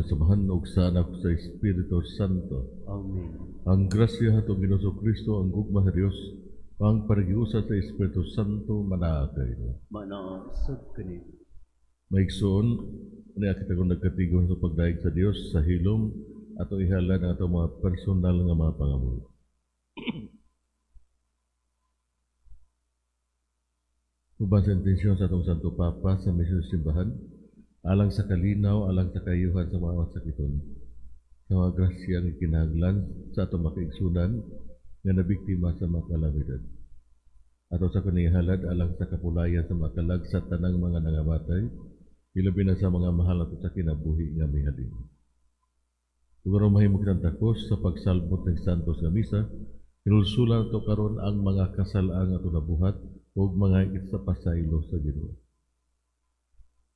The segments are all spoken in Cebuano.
sa Amahan ug sa Anak sa Espiritu Santo. Amen. Ang grasya sa atong Ginoong Kristo, ang gugma sa Dios, ang panaghiusa sa Espiritu Santo manaa kaninyo. Manaa sab kanimo. Mga igsoon, niya kita kung nagkatigom sa pagdayeg sa Dios sa hilom atong ihalad ang atong mga personal nga mga pangamuyo. Uban sa intensyon sa atong Santo Papa sa misyon sa simbahan, alang sa kalinaw, alang sa kayuhan sa mga masakiton, sa mga grasya nga kinahanglan sa atong mga kaigsunan nga nabiktima sa mga kalamidad. Ato sa kanihalad alang sa kapulayan sa mga kalag sa tanang mga nangamatay, ilabi na sa mga mahal nato sa kinabuhi nga mihalin. Ug aron mahimo kitang takos sa pagsalbot ng Santos nga Misa, hinulsulan nato karon ang mga kasalaan nga atong nabuhat ug mga sa pasaylo sa Ginoo.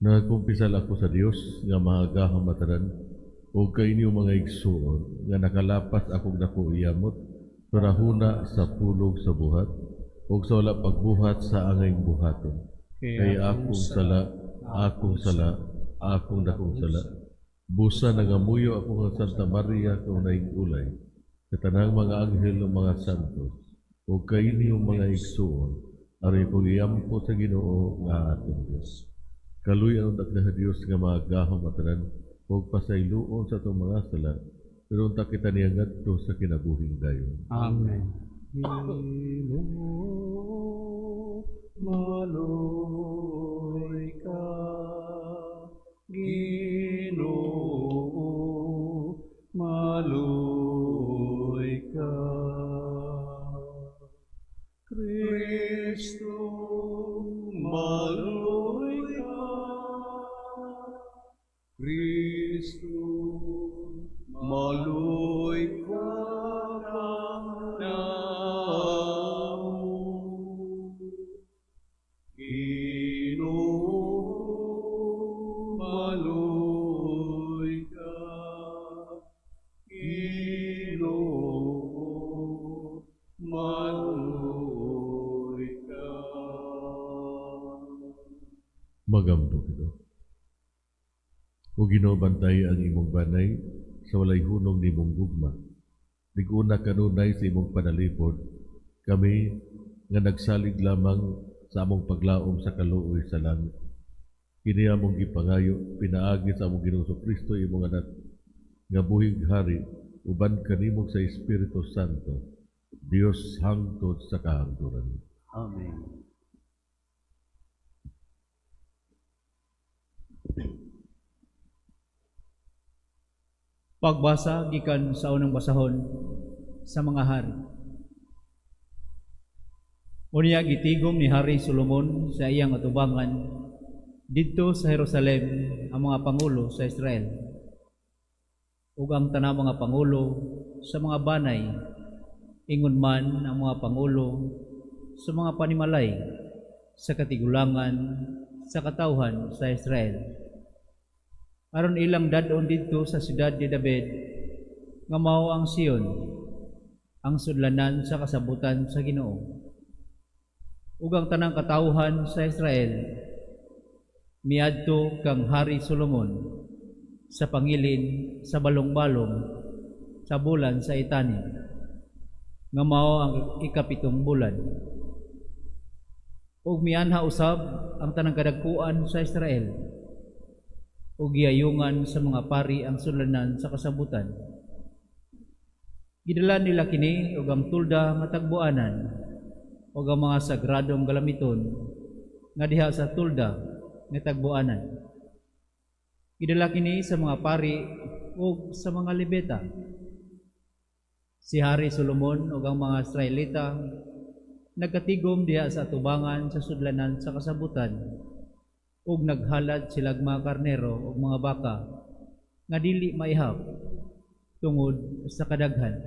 Nagkumpisal ako sa Dios nga mahagahom matanan ug kaninyo, mga igsuon, nga nakalapas akong dako yamot panahuna sa pulog sa buhat ug sa wala pagbuhat sa angayng buhaton. Kay akong sala, akong sala, akong dakong sala. Busa nagamuyo ako nga Santa Maria kaunahing ulay, sa tanang mga anghel ug mga santos, ug kaninyo, mga igsuon, aron akong iampo sa Ginoo nga atong Dios. Kaluy-an unta kita sa Dios nga mahagahom matanan ug pasayloon sa atong mga sala, pero unta kita niya ngadto sa kinabuhing dayon. Amen. Ginoo, maluoy ka. Ginoo, maluoy ka. Kristo, maluoy ka. Kristo, maluoy ka kanamo. Ginoo, maluoy ka. Ginoo, maluoy ka. Magampo kita. O Ginoo, bantay ang imong banay sa walay hunong nimong gugma. Lig-una kanunay sa imong panalipod, kami nga nagsalig lamang sa among paglaom sa kaluoy sa langit. Kini among gipangayo pinaagi sa among Ginoong Kristo, imong Anak, nga buhig hari uban kanimo sa Espiritu Santo, Dios hangtod sa kahangturan. Amen. Pagbasa gikan sa unang basahon sa mga hari. Unya gitigom ni Hari Solomon sa iyang atubangan didto sa Jerusalem ang mga pangulo sa Israel ug ang tanang mga pangulo sa mga banay, ingon man ang mga pangulo sa mga panimalay sa katigulangan sa katawhan sa Israel, aron ilang dad-on didto sa siyudad ni David nga mao ang Sion, ang sudlanan sa kasabutan sa Ginoo. Ug ang tanang katawhan sa Israel miadto kang Hari Solomon sa pangilin sa balong-balong sa bulan sa Etanim, nga mao ang ikapitong bulan. Ug mianha usab ang tanang kadagkuan sa Israel ug giyayungan sa mga pari ang sudlanan sa kasabutan. Gidala nila kini ug ang tolda nga tagbuanan ug ang mga sagradong galamiton nga diha sa tolda nga tagbuanan. Gidala kini sa mga pari ug sa mga Levita. Si Hari Solomon ug ang mga Israelita nagkatigom diha sa atubangan sa sudlanan sa kasabutan ug naghalad silag mga karnero ug mga baka nga dili maihap tungod sa kadaghan.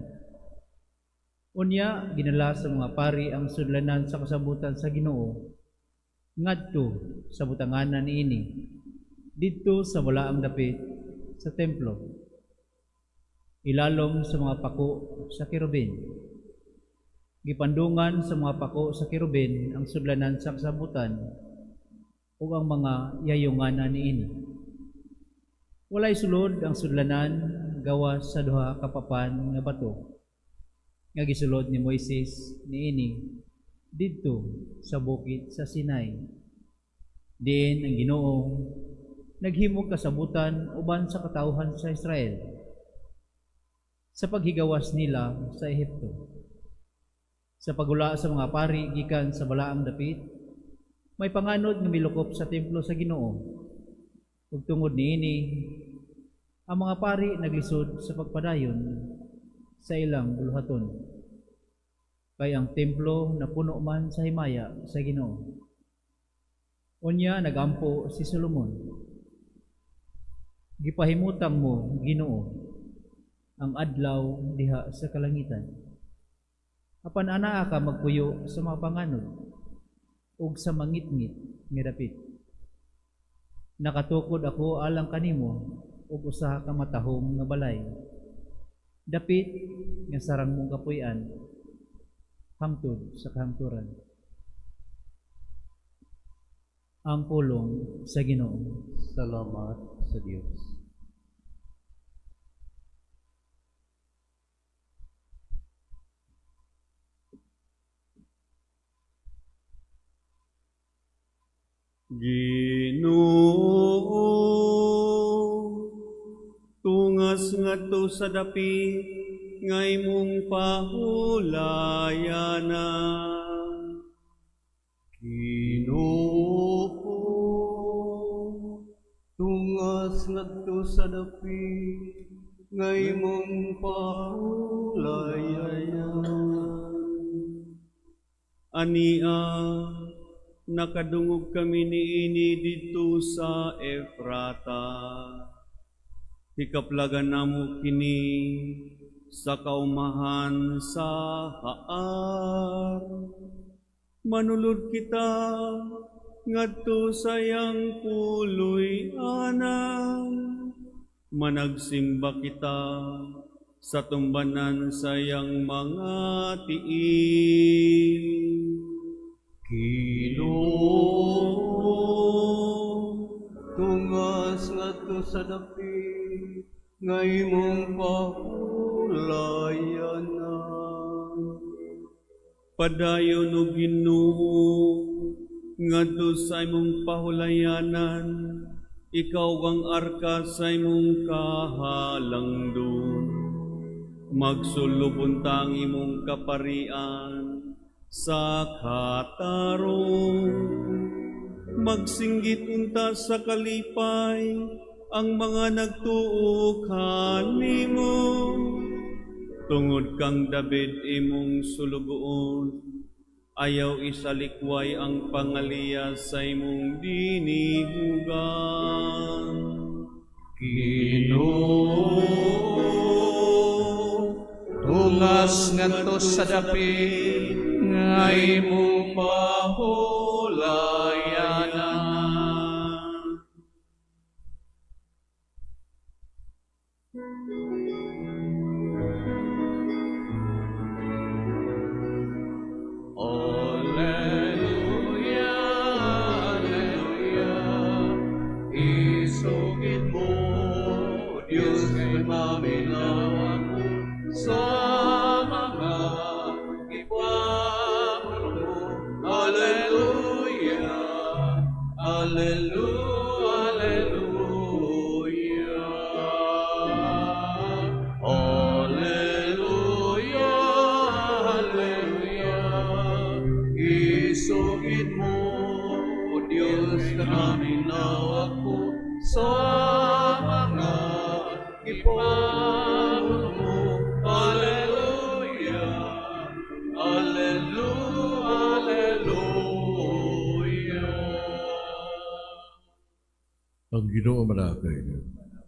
Unya ginala sa mga pari ang sudlanan sa kasabutan sa Ginoo ngadto sa butanganan niini didto sa balaang dapit sa templo, ilalom sa mga pako sa kerubin. Gipandungan sa mga pako sa kerubin ang sudlanan sa kasabutan ug ang mga yayunganan niini. Walay sulod ang sudlanan gawas sa duha ka papan nga bato nga gisulod ni Moises niini didto sa bukid sa Sinai. Diin ang Ginoo naghimog kasabutan uban sa katawhan sa Israel sa paghigawas nila sa Ehipto. Sa pagula sa mga pari gikan sa balaang dapit, may panganod nga milukop sa templo sa Ginoo. Ug tungod niini, ang mga pari naglisod sa pagpadayon sa ilang buluhaton. Kay ang templo napuno man sa himaya sa Ginoo. Unya nagampo si Solomon. Gipahimutang mo, Ginoo, ang adlaw diha sa kalangitan. Apan anaa ka magpuyo sa mga panganod ug sa mangitngit nga dapit. Nakatukod ako alang kanimo og usa ka matahom nga balay. Dapit nga sarang mong kapuy-an hangtod sa kahangturan. Ang pulong sa Ginoo. Salamat sa Dios. Ginoo, tungas ngadto sa dapit nga imong pahulayanan. Ginoo, tungas ngadto sa dapit nga imong pahulayanan. Ania, nakadungog kami niini didto sa Efrata. Hikaplagan namo kini sa kaumahan sa Haar. Manulod kita ngadto sa iyang puloy-anan. Managsimba kita sa tumbanan sa iyang mga tiil. Ginoo, tungas ngadto sa dapit nga imong pahulayanan. Padayon o Ginoo ngadto sa imong pahulayanan, ikaw ang arka sa imong kahalangdon. Magsulub unta ang imong kaparian sa katarong. Magsinggit unta sa kalipay ang mga nagtuo kanimo. Tungod kang David imong sulugoon, ayaw isalikway ang pangaliya sa imong dinihugan. Ginoo, tungas ngadto sa dapit nga imong pahulayanan. Alleluia, Alleluia, isugid mo, Diyos, kay maminaw ako sa mga gipamulo mo. Alleluia, Alleluia, Alleluia. Alleluia, Alleluia, isugid mo, O Diyos, naminaw ako sa mga gipamulo mo. Alleluia, Alleluia, Alleluia. Ang Ginoo manaa kaninyo.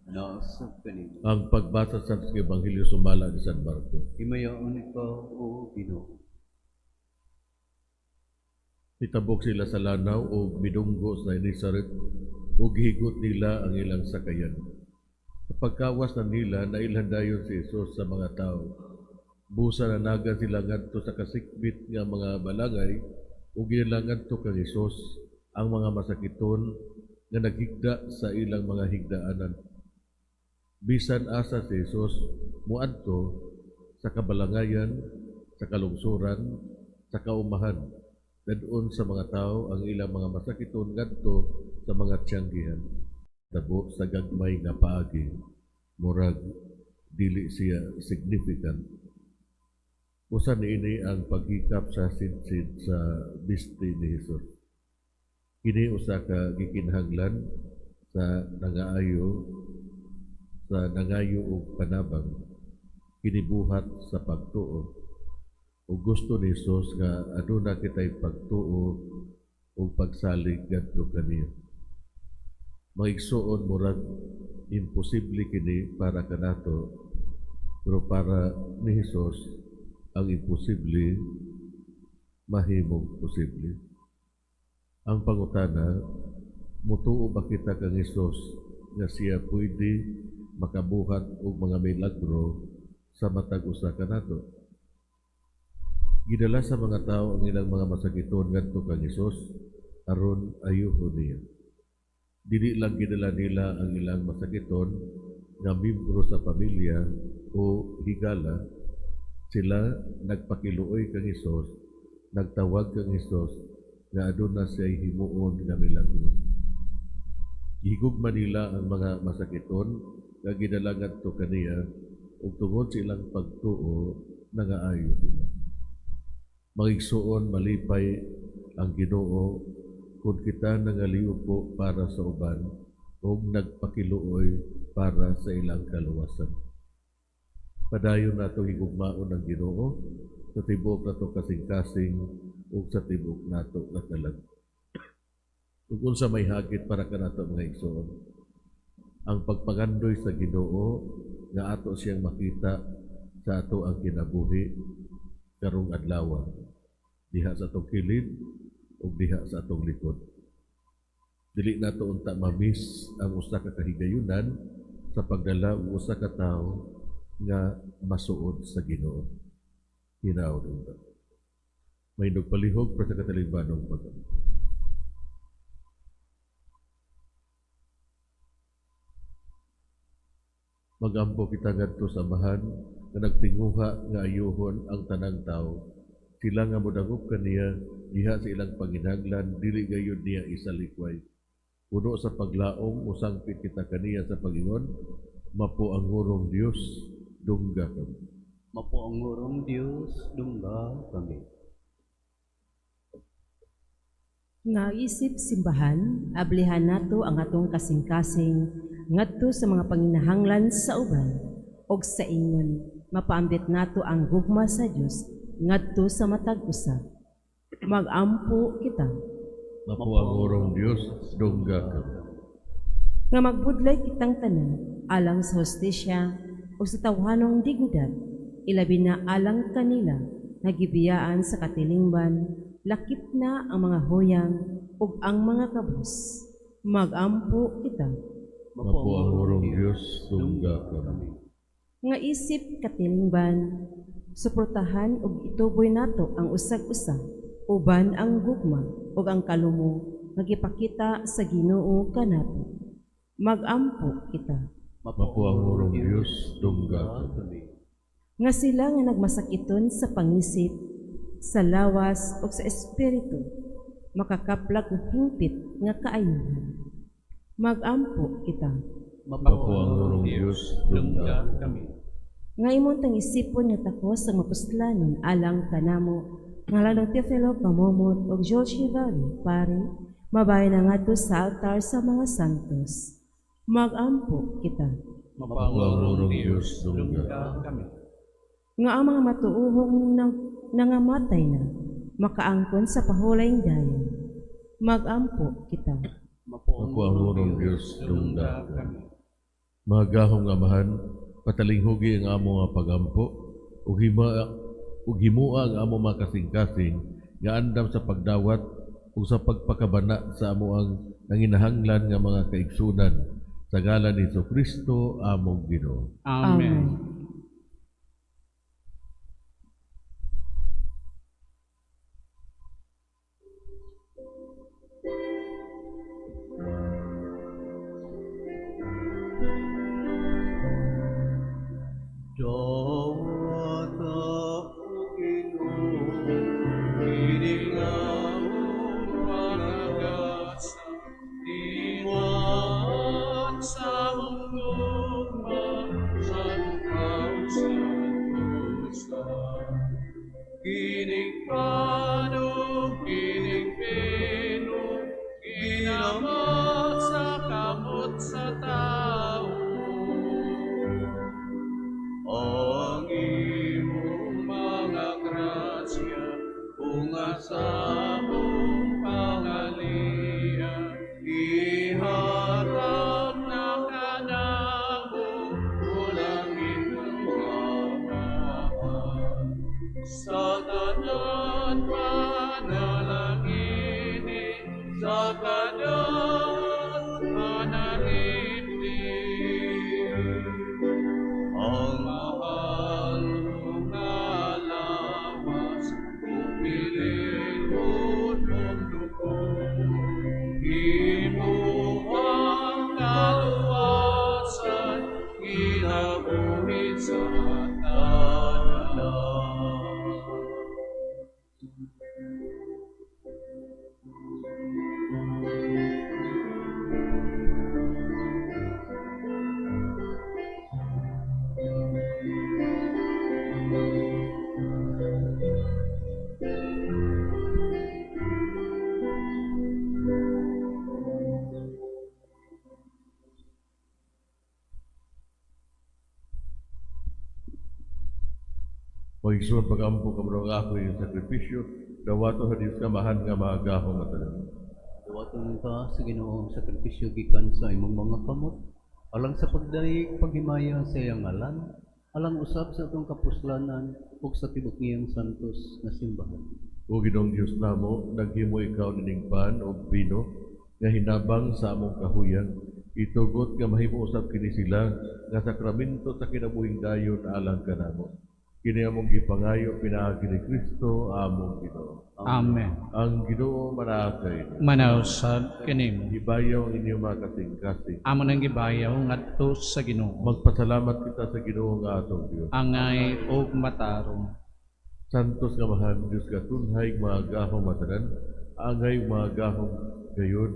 Nausab kanimo. Ang pagbasa sa Ebanghelyo sumala ni San Marcos. Himayaon ikaw, O Ginoo. Nitabok sila sa lanaw og midunggo sa Genesaret ug gihigot nila ang ilang sakayan. Sa pagkawas na nila, nailhan dayon si Jesus sa mga tao. Busa nanagan sila ngadto sa kasikbit nga mga balangay ug gidala ngadto kang Hesus ang mga masakiton nga naghigda sa ilang mga higdaanan. Bisan asa si Jesus muadto sa kabalangayan, sa kalungsuran, sa kaumahan, dad-on sa mga tao ang ilang mga masakiton ngadto sa mga tiyanggihan. Tabo sa gagmay nga paagi, murag dili siya significant. Usa niini ang paghikap sa sidsid sa biste ni Jesus. Kini usa ka gikinahanglan sa nangaayo sa nangayo og panabang, kini buhat sa pagtuo. Ug gusto ni Jesus nga aduna kitay pagtuo ug pagsalig ngadto kaniya. Mga igsuon, murag imposible kini para kanato, pero para ni Jesus ang imposible mahimong posible. Ang pangutana, mutuo ba kita kang Hesus nga siya pwede makabuhat og mga milagro sa matag usa kanato? Gidala sa mga tao ang ilang mga masakiton ngadto kang Hesus aron ayuhon niya. Dili lang gidala nila ang ilang masakiton nga miyembro sa pamilya o higala, sila nagpakiluoy kang Hesus, nagtawag kang Hesus nga aduna siya himuon nga milagro. Gihigugma nila ang mga masakiton nga gidala ngadto kaniya, ug tungod sa ilang pagtuo nangaayo sila. Mga igsuon, malipay ang Ginoo kung kita nangaliupo para sa uban ug nagpakiluoy para sa ilang kaluwasan. Padayon nato higugmaon ang Ginoo sa tibuok nato kasing-kasing ug sa tibuok nato nga kalag. Ug unsa may hagit para kanato, mga igsoon? Ang pagpangandoy sa Ginoo nga ato siyang makita sa ato ang kinabuhi karong adlaw, diha sa atong kilid ug diha sa atong likod. Dili nato unta ma-miss ang usa ka kahigayunan sa pagdala og usa ka tawo nga masuod sa Ginoo. Hinaot unta. May nagpalihog para sa katalingbanong pag. Magampo kita ngadto sa Amahan nga nagtinguha nga ayuhon ang tanang tawo. Sila nga modangop kaniya diha sa ilang panginahanglan, dili gayud niya isalikway. Puno sa paglaom, musangpit kita kaniya sa pag-ingon, "Mapo ang hurong Dios, dungga kami." Mapo ang hurong Dios, dungga kami. Nga isip simbahan, ablihan nato ang atong kasing-kasing ngadto sa mga panginahanglan sa uban og sa ingon mapaambit nato ang gugma sa Dios ngadto sa matag usa. Magampo kita. Mapo ang hurong Dios, dungga kami. Nga magbudlay kitang tanan alang sa hustisya o sa tawhanong dignidad, ilabi na alang kanila nga gibiyaan sa katilingban, lakip na ang mga huyang ug ang mga kabus. Magampo kita. Mapo ang hurong Dios, dungga kami. Nga isip katilingban, suportahan ug ituboy nato ang usag-usa uban ang gugma ug ang kalumo nga gipakita sa Ginoo kanato. Magampo kita. Mapo ang hurong Dios, dungga kami. Nga sila nga nagmasakiton sa pangisip, sa lawas ug sa espiritu makakaplag og hingpit nga kaayuhan. Magampo kita. Mapo ang hurong Dios, dungga kami. Nga imong tang-isipon nga takos ang mapuslanon alang kanamo, ngalan Teofilo Camomot ug George Hivali, pare, mabahin na ngadto sa altar sa mga santos. Magampo kita. Mapo ang hurong Dios, dungga kami. Nga ang mga matuohong nangamatay na makaangkon sa pahulayng dayon. Magampo kita. Mapo ang hurong Dios, dungga kami. Mahagahong Amahan, patalinghugi ang amo nga pagampo ug himua ang amo mga kasing-kasing nga andam sa pagdawat ug sa pagpakabana sa amo ang nanginahanglan nga mga kaigsunan, sa ngalan ni Kristo among Ginoo. Amen. Amen. Dawata, O Ginoo, kining among mga gasa, ingon sa among gugma sa kausan-usan. Kining pan ug kining bino, ginamot sa kamot sa tao. Ang imong mga grasya, unga sa among pangaliya, ihatag na kanamo, walang Amahan. Sa tanan panalangini, sa tanan panalipdi. Ang mahal nga lawas, ug bilinhon dugo, imuhang kaluwasan, kinabuhi sa tanan. Mga igsoon, pag-ampo kamo ng ako yung sakripisyo, dawato sa Diyos Amahan nga makagagahom matanan. Dawaton ka sa Ginoo ang sakripisyo gikan sa imong mga kamot, alang sa pagdayeg paghimaya sa iyang ngalan, alang usab sa atong kapuslanan ug sa tibuok niyang santos nga simbahan. O Ginoong Diyos namo, naghimo ikaw nining pan ug bino nga hinabang sa among kahuyang, itugot nga mahimo usab kini sila nga sakramento sa kinabuhing dayon alang kanamo. Kini among gipangayo pinaagi ni Kristo among Ginoo. Amen. Ang Ginoo manaa kaninyo. Manausab kanimo. Ibayaw ang inyong mga kasing-kasing. Amo nang gibayaw ngadto sa Ginoo. Magpasalamat kita sa Ginoo nga atong Dios. Angay og matarong. Santos nga Amahan, Diyos nga tunhay makagagahom matanan, angay makagagahom gayud,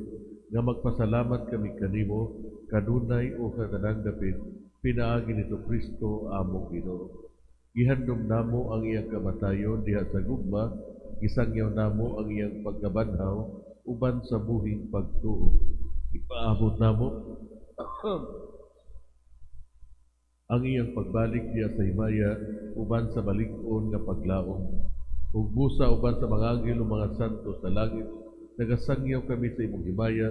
nga magpasalamat kami kanimo, kanunay o sa tanang dapit, pinaagi ni Kristo among Ginoo. Gihandom namo ang iyang kamatayon diha sa gugma, gisangyaw namo ang iyang pagkabanhaw, uban sa buhing pagtuo. Ipaabot namo ang iyang pagbalik diha sa himaya uban sa balig-on nga paglaom. Ug busa uban sa mga anghel ug mga santo sa langit, nagasangyaw kami sa imong himaya,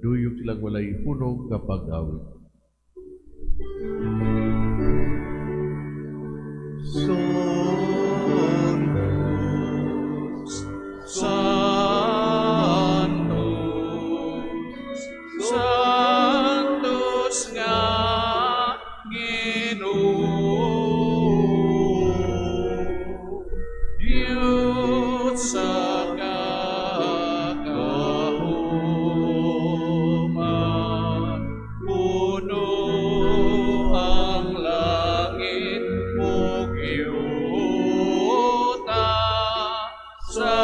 duyog silang walay hunong nga pag-awit. Santos, Santos, Santos nga Ginoo. Diyos sa kagahoman, puno ang langit ug yuta sa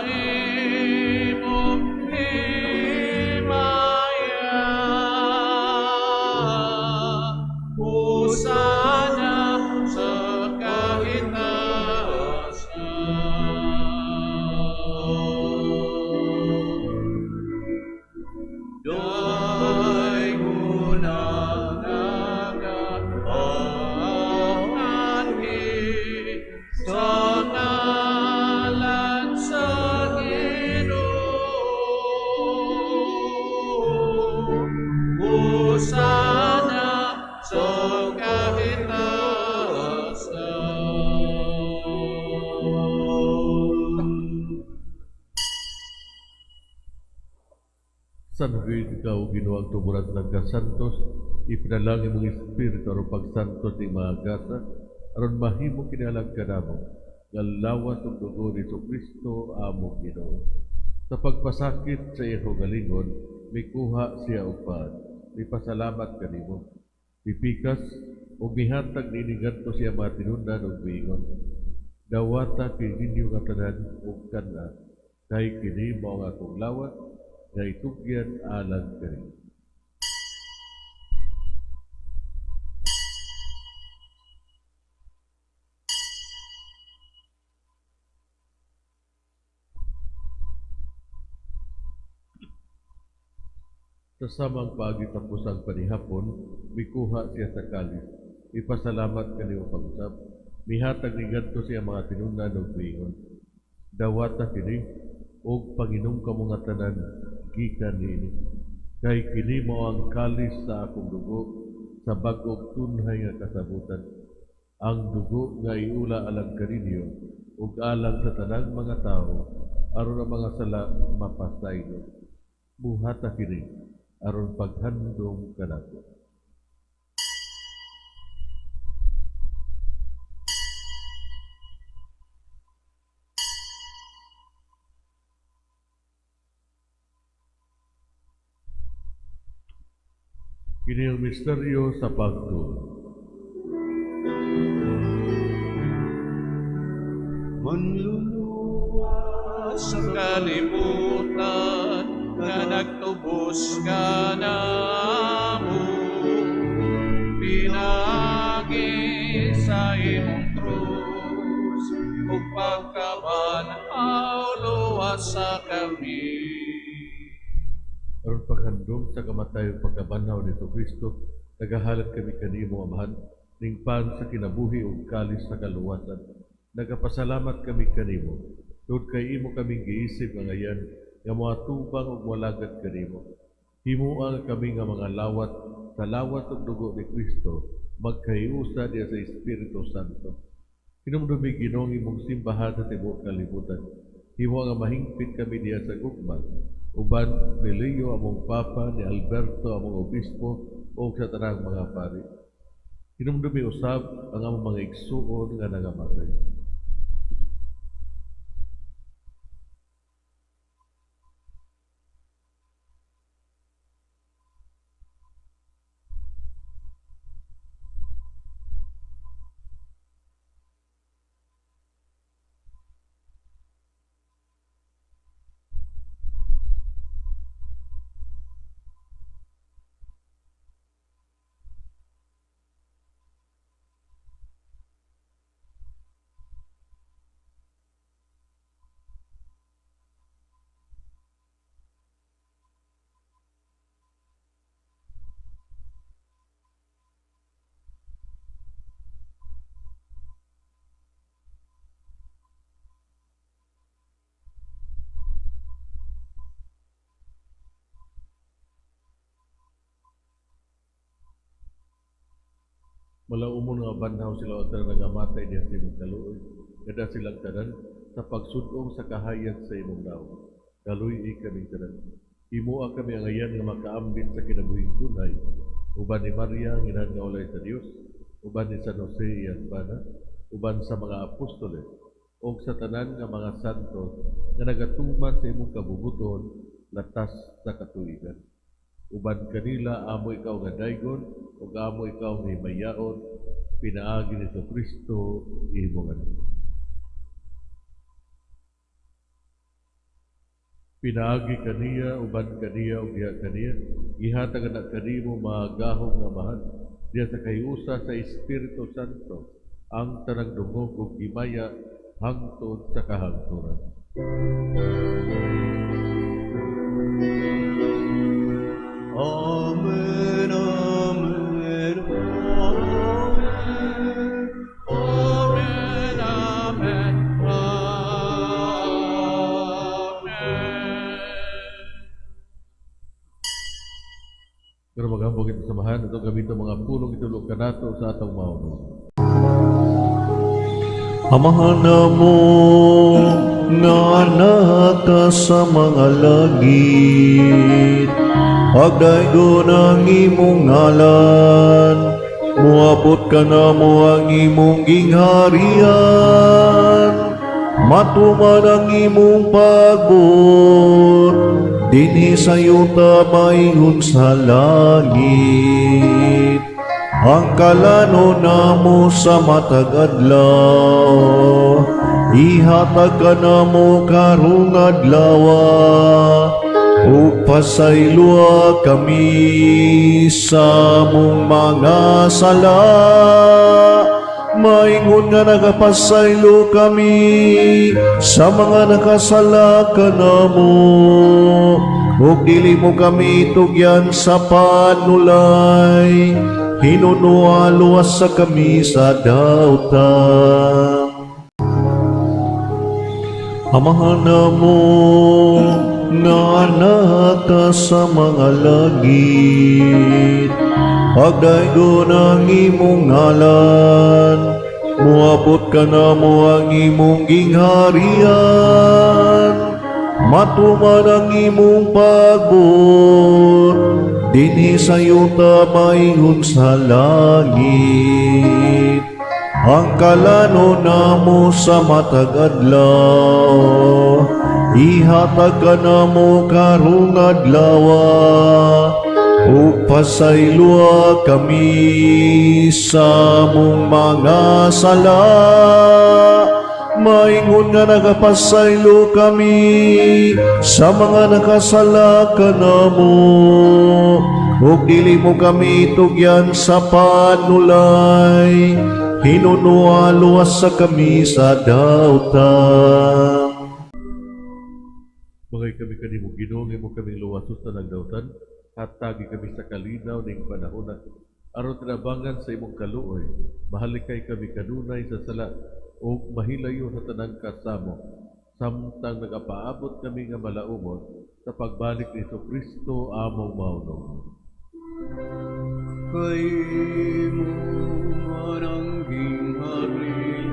imong himaya. Hosana sa kahitasan. Daygon ang nagaanhi sa ngalan sa Ginoo. Hosana sa kahitasan. San ikaw, Ginoo, ang tuburan ng kasantos, ipinalangin mong Espiritu aron pagsantos ni mga gasa, aron mahimo kini alang kanamo, nga lawas ug dugo ni Kristo among Ginoo. Sa pagpasakit sa iyang kaugalingon, mikuha siya og pan, mipasalamat kanimo. Mipikas, Ug mihatag niini ngadto sa iyang mga tinun-an ug miingon, "Dawata kini ninyo nga tanan ug kan-a, kay kini mao ang akong lawas nga itugyan alang kaninyo." Sa samang paagi tapos ang panihapon, mikuha siya sa kalis. Ipasalamat kanimo pag-usab. Mihatag ni ngadto sa iyang mga tinun-an ug miingon, "Dawata kini ug panginom kamo nga tanan gikan niini. Kay kini mao ang kalis sa akong dugo sa bag-ong tunhay nga kasabutan. Ang dugo nga iula alang kaninyo ug alang sa tanang mga tawo aron ang mga sala mapasaylo. Buhata kini aron paghandom kanako." Kini ang misteryo sa pagtuo. Manluluwas sa kalibutan nga nagtubos kanamo pinaagi sa imong krus ug pagkabanhaw, luwasa kami. Aron paghandom sa kamatay ug pagkabanhaw ni Kristo, nagahalad kami kanimo, Amahan, ning pan sa kinabuhi ug kalis sa kaluwasan. Nagapasalamat kami kanimo tungod kay imo kaming giisip nga angayan nga moatubang ug moalagad kanimo. Himoa nga kami nga mga lawat sa lawas ug dugo ni Kristo magkahiusa diha sa Espiritu Santo. Hinumdumi, Ginoo, ang imong simbahan sa tibuok kalibutan. Himoa nga mahingpit kami diha sa gugma uban ni Leo among Papa, ni Alberto among Obispo ug sa tanang mga pari. Hinumdumi usab ang among mga igsuon nga nangamatay. Malaumon nga banhaw sila og tanang nangamatay diha sa imong kaluoy. Kada silang tanan sa pagsud-ong sa kahayag sa imong nawong. Kaluy-i kaming tanan. Himoa kami angayan nga makaambit sa kinabuhing tunhay uban ni Maria ang inahan nga ulay sa Dios, uban ni San Jose iyang bana, uban sa mga apostoles ug sa tanan nga mga santos nga nagatuman sa imong kabubut-on latas sa katuigan. Uban kanila amo ikaw nga daygon ug amo ikaw nga himayaon pinaagi ni Kristo imong Anak. Pinaagi kaniya, uban kaniya ug diha kaniya, gihatag ana kanimo, Mahagahom nga Amahan, diha sa kahiusa sa Espiritu Santo, ang tanang dungog ug himaya hangtod sa kahangturan. Amen, Amen, Amen. Amen, Amen, Amen. Pero maghambog kita, samahan ito gamit ang mga pulong itulo kanato sa atong maunong. Amahan namo nga naa ka sa mga langit, pagdaygon ang imong ngalan, muabot kanamo ang imong gingharian, matuman ang imong pagbuot, dinhi sa yuta maingon sa langit. Ang kalano namo sa matag adlaw, ihatag kanamo karong adlaw, ug pasayloa kami sa among mga sala, maingon nga nagapasaylo kami sa mga nakasala kanamo, ug dili mo kami tugyan sa panulay, hinunoa luwasa kami sa dautan. Amahan namo nga naa ka sa mga langit, pagdaygon ang imong ngalan, muabot kanamo ang imong gingharian, matuman ang imong pagbuot, dinhi sa yuta maingon sa langit. Ang kalano namo sa matag adlaw, ihatag kanamo karong adlaw, ug pasayloa kami sa among mga sala, maingon nga nagapasaylo kami sa mga nakasala kanamo, ug dili mo kami tugyan sa panulay, hinunoa luwasa kami sa dautan. Mangay kami kanimo, Ginoo, nga imo kaming luwason sa tanang dautan, hatagi kami sa kalinaw ning panahona. Aron tinabangan sa imong kaluoy, mahalikay kami kanunay sa sala ug mahilayo sa tanang kasamo, samtang nagapaabot kami nga malaumon sa pagbalik ni Kristo among Maunong. Kay imo man ang gingharian,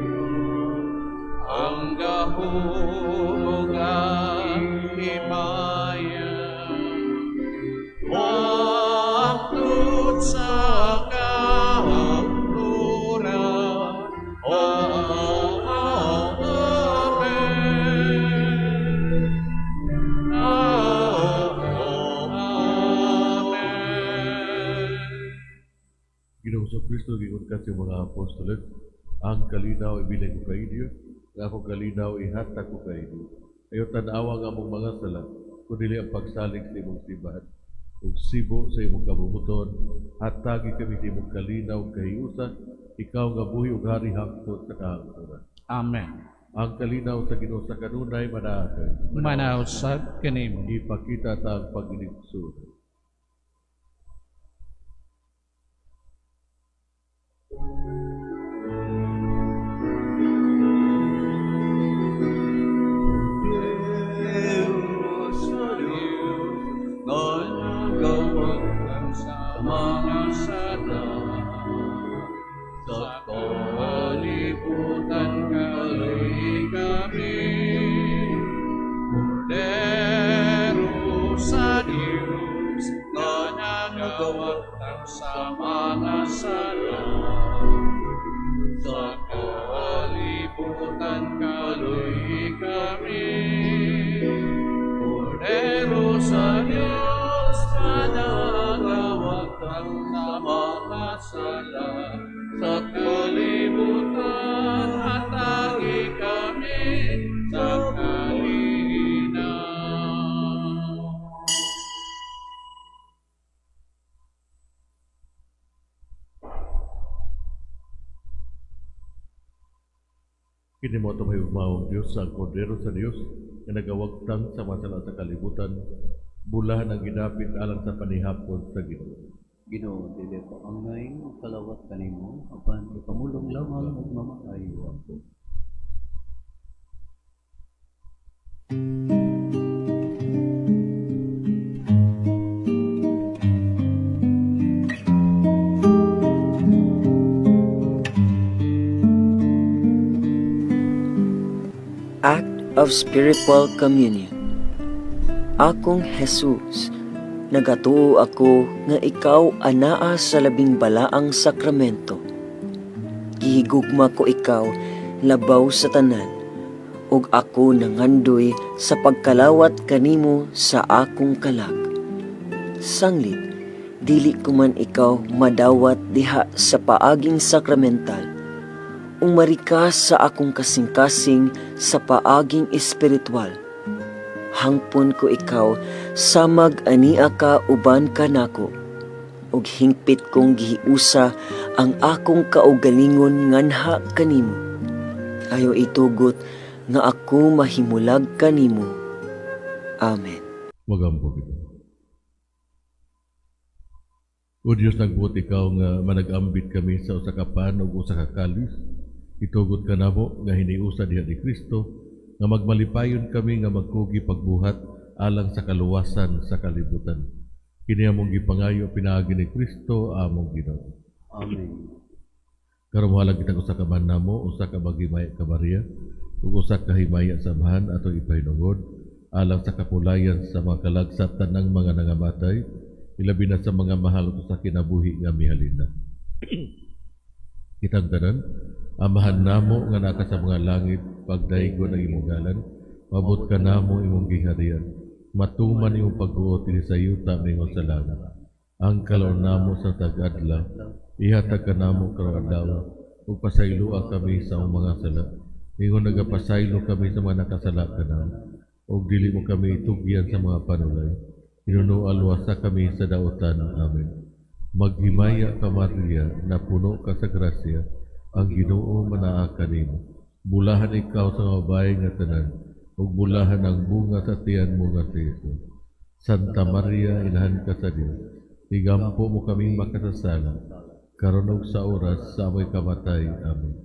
ang gahom ug ang himaya, hangtod sa kahangturan. Amen. Amen. Ginoong Kristo, giingon ka sa mga apostoles, "Ang kalinaw ibilin ko kainyo, ang akong kalinaw ihatag ko kainyo. Ayaw tan-awa ang among mga sala, kundi ang pagsalig sa imong simbahan. Ug sibo sa imong kabubut-on, hatagi kami sa imong kalinaw ug kahiusa, ikaw nga buhi ug hari hangtod sa kahangturan." Amen. Ang kalinaw sa Ginoo sa kanunay manaa kay. Manaa usab kanimo. Ipakita ta ang pag-inigsuonan. Diyos sa Diyos, nga nagawagtang sa mga sala, sa kalibutan kaluy kami. Kordero sa Diyos nga nagawagtang sa mga sala, sa kalibutan kaluy kami. Kordero sa Diyos nga nagawagtang sa mga sala, sa kalibutan hatagi kami sa kalinaw. Kini mao ang higugmaong Dios, ang Kordero sa Dios nga nagawagtang sa mga sala sa kalibutan. Bulahan ang gidapit alang sa panihapon sa Ginoo. Ginoo, dili ko angay kalawat kanimo, apan ipamulong lamang ug mamaayo ako. Act of Spiritual Communion. Akong Jesus, nagatuo ako nga ikaw anaa sa labing balaang sakramento. Gihigugma ko ikaw labaw sa tanan, ug ako nangandoy sa pagkalawat kanimo sa akong kalag. Sanglit, Dili ko man ikaw madawat diha sa paaging sakramental, ug marikas sa akong kasing-kasing sa paaging espiritual. Hangpon ko ikaw samag ania ka uban kanako, ug hingpit kong gihiusa ang akong kaugalingon nganha kanimo. Ayaw itugot nga ako mahimulag kanimo. Amen. Magampo kita. O Diyos, nagbuot ikaw nga manag-ambit kami sa usa ka pan ug usa ka kalis. Itugot ka namo nga hiniusa diha ni Kristo nga magmalipayon kami nga magkugi pagbuhat alang sa kaluwasan sa kalibutan. Kini among gipangayo pinaagi ni Kristo among Ginoo. Amen. Karon mohalad kita usa ka man namo, usa ka maghimaya ka Maria, ug usa ka himaya sa Amahan atong ipahinungod alang sa kapulayan sa mga kalag sa tanang mga nangamatay, ilabi na sa mga mahal sa kinabuhi nga mihalin na. Kitang tanan, Amahan namo nga naa ka sa mga langit, pagdaygon ang imong ngalan, moabot kanamo imong giharian, matuman imong pagbuot dinhi sa yuta mingon sa langit. Ang kalaon namo sa tag-adlaw, ihatag kanamo karong adlaw, ug pasayloa kami sa among mga sala. Ingon nagapasaylo kami sa mga nakasala kanamo, ug dili mo kami itugyan sa mga panulay. Hinunoa luwasa kami sa dautan. Amen. Maghimaya ka, Maria, napuno ka sa grasya, ang Ginoo manaa kanimo. Bulahan ikaw sa mga babae nga tanan, ug bulahan ang bunga sa tiyan mo nga si Jesus. Santa Maria, inahan ka sa Dios, igampo mo kaming makasasala, karon ug sa oras sa amoy kamatay. Amen.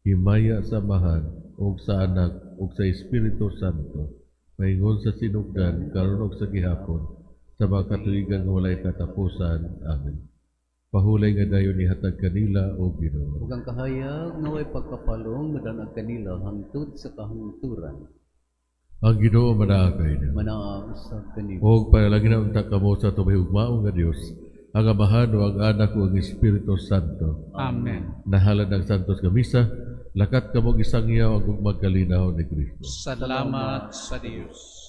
Himaya sa Amahan, ug sa Anak, ug sa Espiritu Santo, maingon sa sinugdan, karon ug sa gihapon, sa mga katuigan nga walay katapusan. Amen. Pahulay nga dayon ihatag kanila, O Ginoo. Ug ang kahayag nga way pagkapalong modan-ag kanila hangtod sa kahangturan. Ang Ginoo manaa kaninyo. Manaa usab kanimo. Og panalangin unta kamo sa atong mahigugmaong nga Dios, ang Amahan ug ang Anak ug ang Espiritu Santo. Amen. Nahalad ang Santos nga Misa, lakat kamo gisangyaw ang gugmag kalinaw ni Kristo. Salamat sa Diyos.